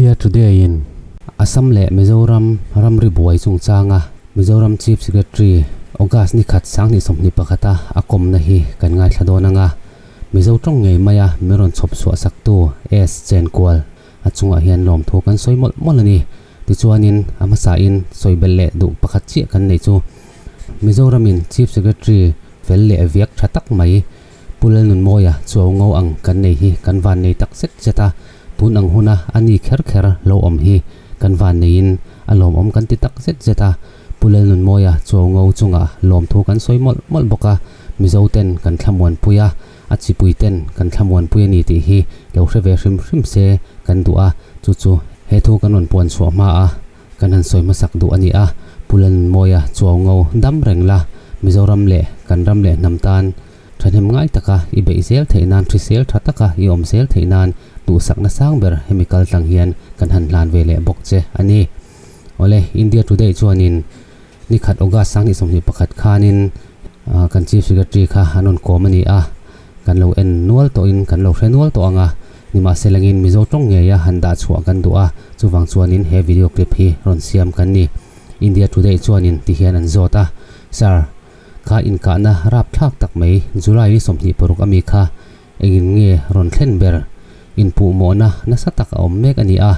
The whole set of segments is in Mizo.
India Today in Assam leh Mizoram ramri buai chungchanga Mizoram Chief Secretary August ni khat 2021 a a kawmna hi kan ngaithla dawn anga Mizo tawng ngei maia min rawn chhawp chhuah saktu S Chenkual a chungah hian lawmthu kan sawi mawlh mawlh a ni. Tichuanin a hmasain sawi belh leh duh pakhat chiah kan nei chu Mizoramin Chief Secretary fel leh viak tha tak mai Pu Lalnunmawia chuau ngo ang kan nei hi kan van nei tak zet zet a, tun ang huna a ni kher kher lo awm hi kan van neiin a lawmawm kan ti tak zet zet a, Pu Lalnunmawia chuau ngo chungah lawmthu kan sawi mawlh mawlh bawk a, Mizo ten kan thlamuanpui a, a chipui ten kan thlamuanpui a ni tih hi lo hre ve hrim hrim se kan duh a, chu chu he thu kan rawn puan chhuah hma a kan han sawi hmasak duh a ni a, Pu Lalnunmawia chuau ngo dam reng la, Mizoram leh kan ram leh hnam tan thahnem ngai taka i beih zel theih nan hrisel tha taka i awm zel theih nan duhsakna sang ber hemi kal tlang hian kan han hlan ve leh bawk che a ni. Awle, India Today chuanin ni khat August 2021 khanin kan Chief Secretary kha an rawn kawm a ni a, kan lo en nual tawhin kan lo hre nual tawh ang a, nimahselangin Mizo tawng ngeia han dah chhuah kan duh a, chuvang chuanin he video clip hi rawn siam kan ni. India Today chuanin tihian an zawt a, Sir, kha inkahna rapthlak tak mai July ni 26 ami kha engin nge rawn thlen ber? Inpuhmawhna nasa tak a awm mek a ni a,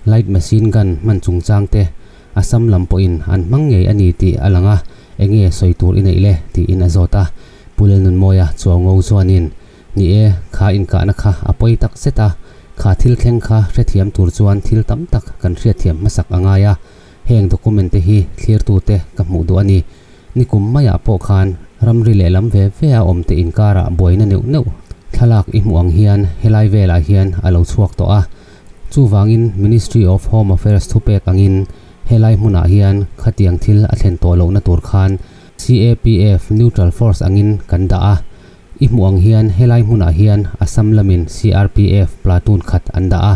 light machine gun hman chungchang te Assam lam pawhin an hmang ngei a ni tih a lang a, enge sawi tur i neih le? tiin a zawt a. Pu Lalnunmawia chuau ngo chuanin, Ni e, kha inkahna kha a pawi tak zet a, kha thil thleng kha hrethiam tur chuan thil tam tak kan hriatthiam hmasak a ngai a, heng document te hi thlirtute ka hmuh duh a ni. Nikum maiah pawh khan ramri lehlam ve ve a awmte inkarah buaina neuh neuh thlalak i hmuh ang hian helai velah hian a lo chhuak tawh a. Chuvangin Ministry of Home Affairs thupek angin helai hmunah hian khatiang thil a thlen tawh lohna tur khan CAPF Neutral Force angin kan dah a. I hmuh ang hian helai hmunah hian Assam lamin CRPF platoon khat an dah a.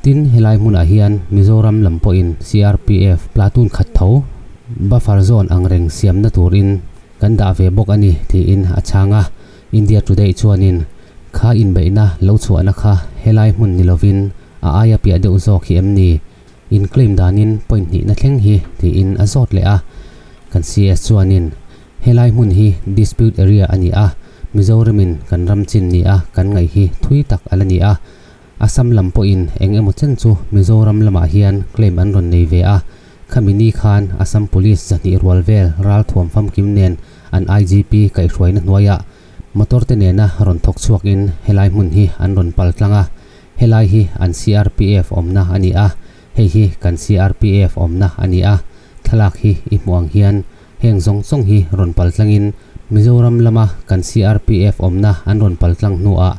Tin, helai hmunah hian Mizoram lam pawhin CRPF platoon khat tho buffer zone ang reng siamna turin kan dah ve bawk a ni, tiin a chhang a. India Today chuanin kha inbeihna lo chhuahna kha helai hmun ni lovin a aia piah deuh zawk hi em ni? In claim danin point hnihna thleng hi, tiin a zawt leh a. Kan CS chuanin helai hmun hi dispute area a ni a, Mizoramin kan ram chin ni a kan ngaih hi thui tak a la ni a. Assam lam pawhin eng emaw chen chu Mizoram lamah hian claim an rawn nei ve a, khami ni khan Assam Police 200 rual vel ralthuam famkim nen an IGP kaihhruaina hnuaiah motor te nena rawn thawk chhuakin helai hmun hi an rawn pal tlang a, helai hi an CRPF awmna a ni a, hei hi kan CRPF awmna a ni a, thlalak hi i hmuh ang hian heng zawng zawng hi rawn pal tlangin Mizoram lama kan CRPF awmna an rawn pal tlang hnuah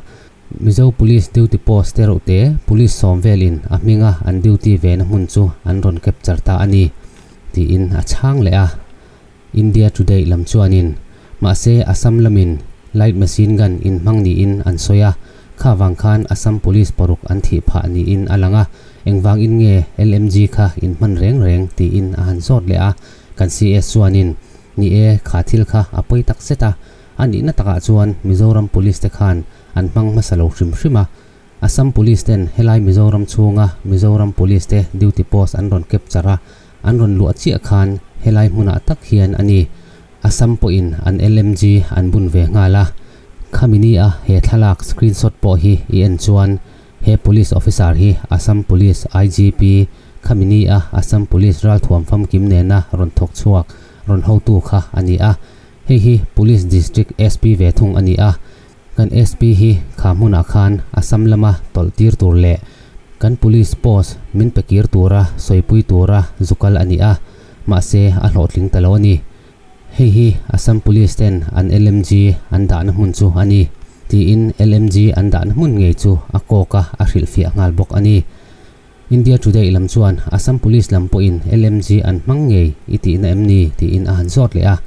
Mizo Police duty post te reuh te police sawm velin a hminga an duty ve na hmun chu an rawn capture ta a ni, tiin a chhang leh a. India Today lam chuanin, Mahse Assam lamin light machine gun in hmang niin an sawi a, kha vang khan Assam Police paruk an thih phah niin a lang a, engvangin nge LMG kha in hman reng reng tiin a han zawt leh a. Kan CS chuanin, Ni e, kha thil kha a pawi tak zet a, A nihna takah chuan Mizoram Police te khan an hmang hmasa lo hrim hrim a. Assam Police ten helai Mizoram chhunga Mizoram Police te duty post an rawn capture a, an rawn luah chiah khan helai hmunah tak hian a ni. Assam pawhin an LMG an bun ve nghal a. Khami ni a he thlalak screenshot pawh hi i en chuan he Police Officer hi Assam Police IGP khami ni a Assam Police ralthuam famkim nena rawn thawk chhuak rawn hotu kha a ni a. Hei hi Police District SP ve thung a ni a, kan SP hi kha hmunah khan Assam lama tawlh tir tur leh kan Police post min pe kir tura sawipui tura zukal a ni a, mahse a hlawhtling ta lo a ni. Hei hi Assam Police ten an LMG an dahna hmun chu a ni, tiin LMG an dahna hmun ngei chu a kawk a, a hrilhfiah nghal bawk a ni. India Today lam chuan Assam Police lam pawhin LMG an hmang ngei i tihna em ni? tiin a han zawt leh a.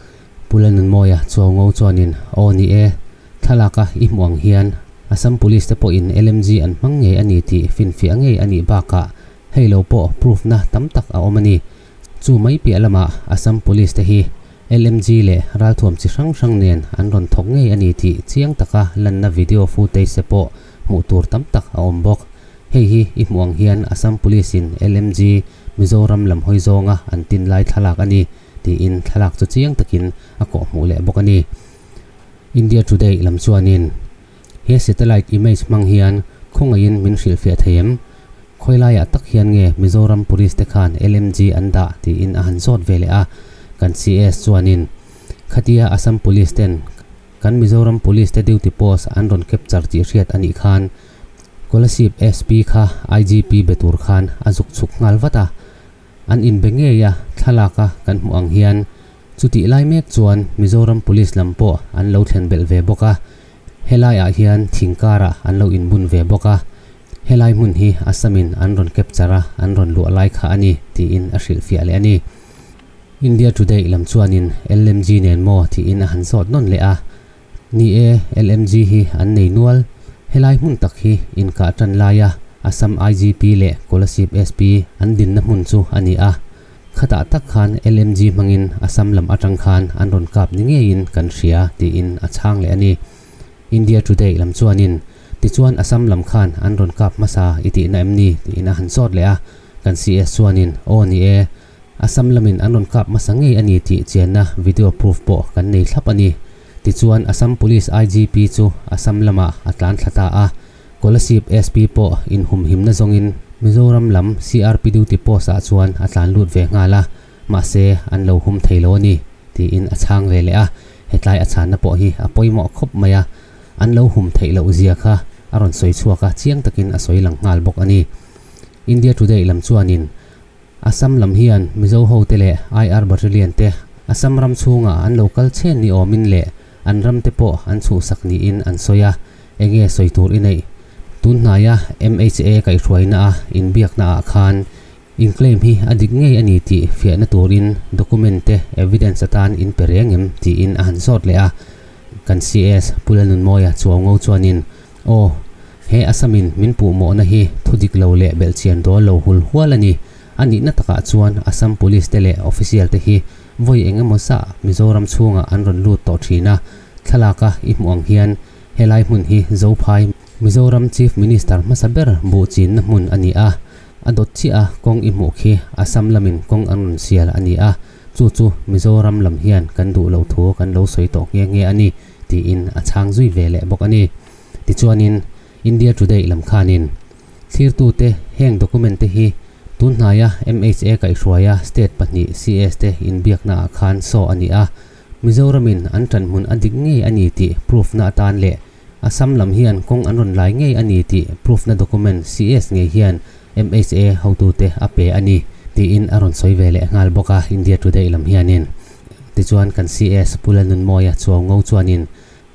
Pu Lalnunmawia Chuaungo chuanin, Aw ni e, thlalaka i hmuh ang hian Assam Police te pawhin LMG an hmang ngei a ni tih finfiah ngei a nih bakah hei lo pawh proof na tam tak a awm a ni. Chu mai piah lamah Assam Police te hi LMG leh ralthuam chi hrang hrang nen an rawn thawk ngei a ni tih chiang taka lanna video footage te pawh hmuh tur tam tak a awm bawk. Hei hi i hmuh ang hian Assam Police in LMG Mizoram lam hawi zawnga an tin lai thlalak a ni, tiin thlalak chu chiang takin a kawhhmuh leh bawk a ni. India Today lam chuanin he satellite image hmang hian khawngaihin min hrilhfiah thei em? Khawi laiah tak hian nge Mizoram Police te khan LMG an dah tiin a han zawt ve leh a, kan CS chuanin khatia Assam Police ten kan Mizoram Police te duty post an rawn capture tih hriat a nih khan Kolasib SP kha IGP be tur khan a zuk chhuk nghal vat a, an inbe ngei a, thlalak a kan hmuh ang hian chutih lai mek chuan Mizoram Police lam pawh an lo thlen belh ve bawk a, helaiah hian thing karah an lo inbun ve bawk a, helai hmun hi Assam-in an rawn capture a, an rawn luah lai kha a ni tiin a hrilhfiah leh a ni. India Today lam chuanin LMG nen maw tiin a han zawt nawn leh a, Ni e, LMG hi an nei nual. Helai hmun tak hi inkah tan laia Assam IGP leh Kolasib SP an dinna hmun chu a ni a. Khatah tak khan LMG hmangin Assam lam atang khan an rawn kap ni ngeiin kan hria tiin a chhang leh a ni. India Today lam chuanin, Tichuan Assam lam khan an rawn kap hmasa i tihna em ni? tiin a han zawt leh a. Kan CS chuanin, Aw ni e, Assam lamin an rawn kap hmasa ngei a ni tih chianna video proof pawh kan nei thlap a ni. Tichuan Assam Police IGP chu Assam lamah a tlan thla ta a, Kolasib SP pawh inhumhimna zawngin Mizoram lam CRP duty post ah chuan a tlan lut ve nghal a, mahse an lo hum thei lo a ni, tiin a chhang ve leh a. Hetlai a chhanna pawh hi a pawimawh khawp mai a, an lo hum theih loh zia kha a rawn sawi chhuak a, chiang takin a sawi lang nghal bawk a ni. India Today lam chuanin Assam lam hian Mizo hote leh IR Battalion te Assam ram chhungah an lo kal chhen ni awmin leh an ram te pawh an chhuhsak niin an sawi a, enge sawi tur i neih? Tun hnaia MHA kaihhruaina a inbiakna ah khan in claim hi a dik ngei a ni tih fiahna turin document te evidence atan in pe reng em tiin a han zawt leh a, kan CS Pu Lalnunmawia Chuaungo chuanin Aw, he Assam-in min puhmawhna hi thu dik lo leh belhchian dawl lo hul hual a ni. A nihna takah chuan Assam Police te leh official te hi vawi eng emaw zah Mizoram chhungah an rawn lut tawh thin a. Thlalaka i hmuh ang hian helai hmun hi Zophai, Mizoram Chief Minister hmasa ber buh chinna hmun a ni a. A dawt chiah a kawng i hmuh khi Assam lamin kawng an rawn sial a ni a, chu chu Mizoram lam hian kan duh loh thu kan lo sawi tawh nghe nghe a ni. tiin a chhang zui ve leh bawk a ni. Tichuanin, India Today lam khanin thlirtute heng document te hi tunhnaia MHA kaihhruaia state pahnih CS te inbiaknaah khan saw a ni a, Mizoramin an ṭanhmun a dik ngei a ni tih proof na atan leh Assam lam hian kawng an rawn lai ngei a ni tih proof na document CS ngei hian MHA hotute a pe a ni tiin a rawn sawi ve leh nghal bawk a India Today lam hianin. Tichuan kan CS Pu Lalnunmawia Chuaungo chuanin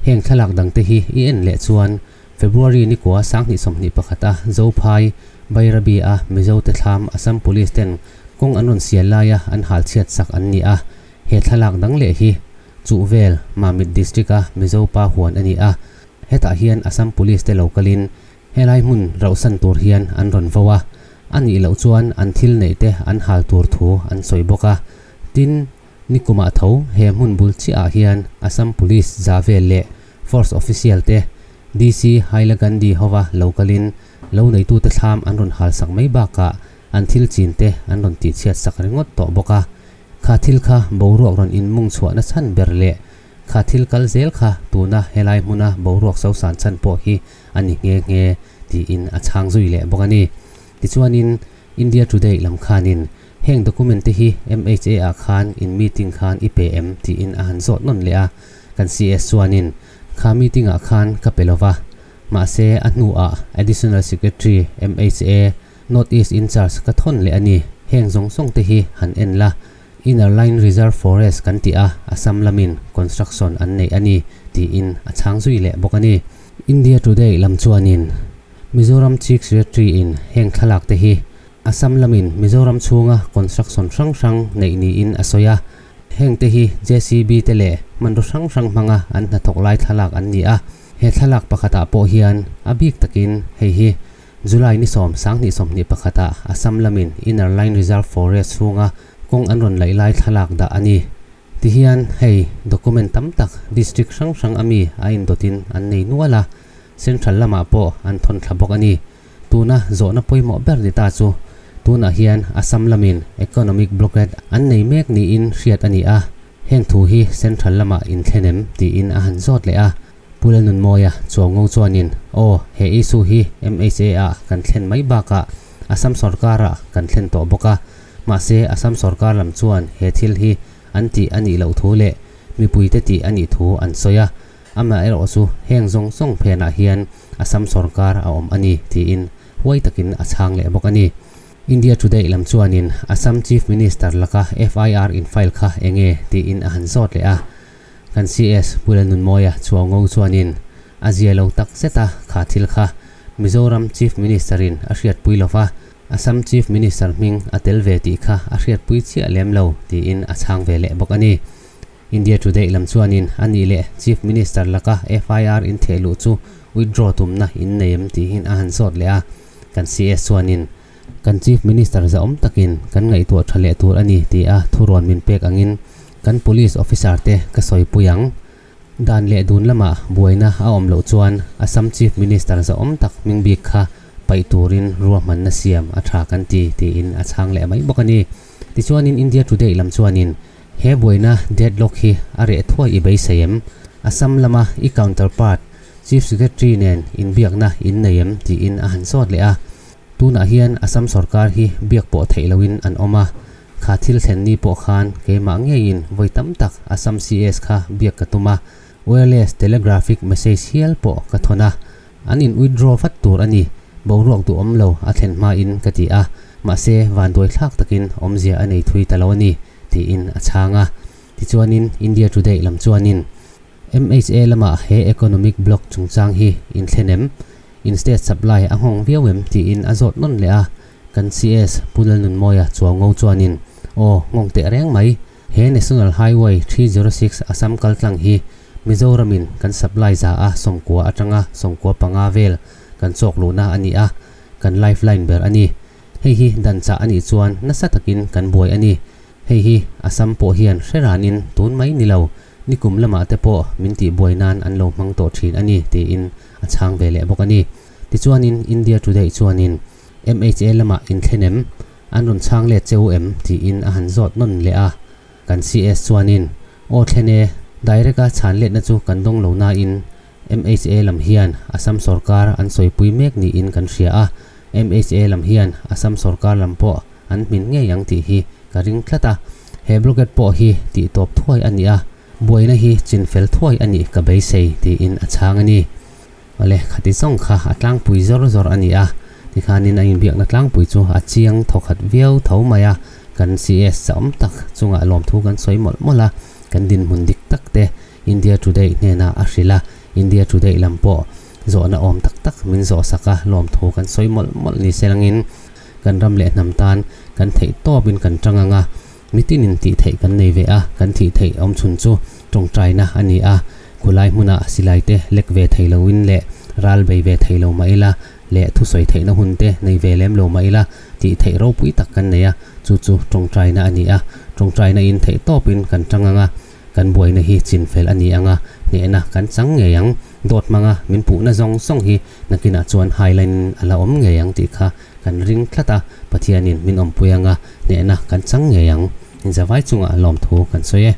heng thlalak dangte hi i en leh chuan February nikua 2021 a Zophai, Bairabi a Mizote thlam Assam Police ten kawng an rawn sial laia an hal chhiat sak an ni a, he thlalak dang leh hi Chuhvel, Mamit District a Mizo pa huan a ni a, hetah hian Assam Police te lo kalin helai hmun rauhsan tur hian an rawn vo a, a nih loh chuan an thil neih te an hal tur thu an sawi bawk a. Tin, nikumah tho he hmun bul chiahah hian Assam Police za vel leh Force Official te DC Hailakandi hova lo kalin lo neitute thlam an rawn hal sak mai bakah an thil chin te an rawn tihchhiat sak ringawt tawh bawk a. Kha thil kha boruak rawn inmung chhuahna chhan ber leh kha thil kal zel kha tuna helai hmuna boruak sosan chhan pawh hi a ni nghe nghe tiin a chhang zui leh bawk a ni. Tichuanin India Today lam khanin Heng document te hi MHA ah khan in meeting khan i pe em tiin a han zawt nawn leh a, kan CS chuanin kha meeting ah khan ka pe lova, mahse a hnu ah Additional Secretary MHA North East in charge ka thawn leh a ni, heng zawng zawng te hi han en la, Inner Line Reserve Forest kan tih a Assam lamin construction an neih a ni tiin a chhang zui leh bawk a ni. India Today lam chuanin Mizoram Chief Secretary in heng thlalak te hi Assam lamin Mizoram chhunga construction hrang hrang neih niin a sawi a, heng te hi JCB te leh hmanraw hrang hrang hmanga an hnathawk lai thlalak an ni a, he thlalak pakhatah pawh hian a bik takin hei hi July ni sawm 2021 ah Assam lamin Inner Line Reserve Forest chhunga kawng an rawn laih lai thlalak dah a ni. Tihian hei document tam tak district hrang hrang ami a indawtin an nei nual a, central lamah pawh an thawn thla bawk a ni. Tuna zawhna pawimawh ber ni ta chu tunah hian Assam lamin economic blockade an nei mek niin hriat a ni a, heng thu hi central lamah inthlen em tiin a han zawt leh a. Pu Lalnunmawia Chuaungo chuanin, Aw, he issue hi MHA-ah kan thlen mai bakah Assam sorkarah kan thlen tawh bawk a, mahse Assam sorkar lam chuan he thil hi an tih a nih loh thu leh mipuite tih a nih thu an sawi a, amaherawh chu heng zawng zawng phenah hian Assam sorkar a awm a ni tiin huai takin a chhang leh bawk a ni. India Today lam chuanin Assam Chief Minister laka FIR in file kha enge tiin a han zawt leh a, Kan CS Pu Lalnunmawia Chuaungo chuanin a zia lo tak zet a, kha thil kha Mizoram Chief Minister-in a hriatpui lo va, Assam Chief Minister hming a tel ve tih kha a hriatpui chiah lem lo tiin a chhang ve leh bawk a ni. India Today lam chuanin a nih leh Chief Minister laka FIR in theh luh chu withdraw tumna in nei em tiin a han zawt leh a, kan CS chuanin Kan Chief Minister zahawm takin kan ngaihtuah tha leh tur a ni ti a thurawn min pek angin kan Police Officer te ka sawipui ang. Dan leh dun lamah buaina a awm loh chuan Assam Chief Minister zahawm tak hming bik kha paih turin ruahmanna siam a tha kan ti tiin a chhang leh mai bawk a ni. Tichuanin India Today lam chuanin he buaina deadlock hi a reh thuai i beisei em? Assam lama i counterpart Chief Secretary nen inbiakna in nei em? tiin a han zawt leh a. Tunah hian Assam sorkar hi biak pawh theih loin an awm a, kha thil thlen ni pawh khan keimah ngeiin vawi tam tak Assam CS kha biak ka tum a, wireless telegraphic message hial pawh ka thawn a, an in withdraw vat tur a ni, boruak duhawm lo a thlen hmain ka ti a, mahse vanduai thlak takin awmzia a nei thui ta lo a ni, tiin a chhang a. Tichuanin India Today lam chuanin MHA lamah he economic block chungchang hi inthlen em? In state supply a nghawng viau em? tiin a zawt nawn leh a, kan CS Pu Lalnunmawia Chuaungo chuanin, Aw, nghawng teh reng mai, he National Highway 306 Assam kaltlang hi Mizoramin kan supply za a 90 atanga 95 vel kan chawk luhna a ni a, kan lifeline ber a ni. Hei hi dan chah a nih chuan nasa takin kan buai a ni. Hei hi Assam pawh hian hre ranin tun mai ni lo, Nikum lamah te pawh min tihbuai nan an lo hmang tawh thin a ni, tiin a chhang ve leh bawk a ni. Tichuanin India Today chuanin MHA lamah inthlen em? An rawn chhang let che u em? tiin a han zawt nawn leh a. Kan CS chuanin, Aw thlen e, direct-a chhan letna chu kan dawng lo nain MHA lam hian Assam sorkar an sawipui mek niin kan hria a, MHA lam hian Assam sorkar lam pawh an hmin ngei ang tih hi ka ring tlat a, he blockade pawh hi tih tawp thuai a ni a, buaina hi chin fel thuai a nih ka beisei tiin a chhang a ni. Awle, khati zawng kha a tlangpui zawr zawr a ni a, tikhanin a inbiakna tlangpui chu a chiang thawkhat viau tho mai a, kan CS chauhawm tak chungah lawmthu kan sawi mawlh mawlh a, kan dinhmun dik tak te India Today hnenah a hrilh a, India Today lam pawh zawhna awm tak tak min zawhsak a, lawmthu kan sawi mawlh mawlh ni se langin Kan ram leh hnam tan kan theih tawpin kan tang ang a, mitinin tih theih kan nei ve a, kan thih theih awm chhun chu tawngtaina a ni a, khulai hmuna silai te lek ve thei loin leh ral bei ve thei lo mah ila leh thusawi theihna hun te nei ve lem lo mah ila tih theih ropui tak kan nei a, chu chu tawngtaina a ni a, tawngtaina in theih tawpin kan tang ang a. Kan buaina hi chinfel a ni ang a, hnehna kan chang ngei ang. Dawt hmanga min puhna zawng zawng hi nakinah chuan highline a la awm ngei ang tih kha kan ring tlat a, Pathianin min awmpui ang a, hnehna kan chang ngei ang. Inzavai chungah lawmthu kan sawi e.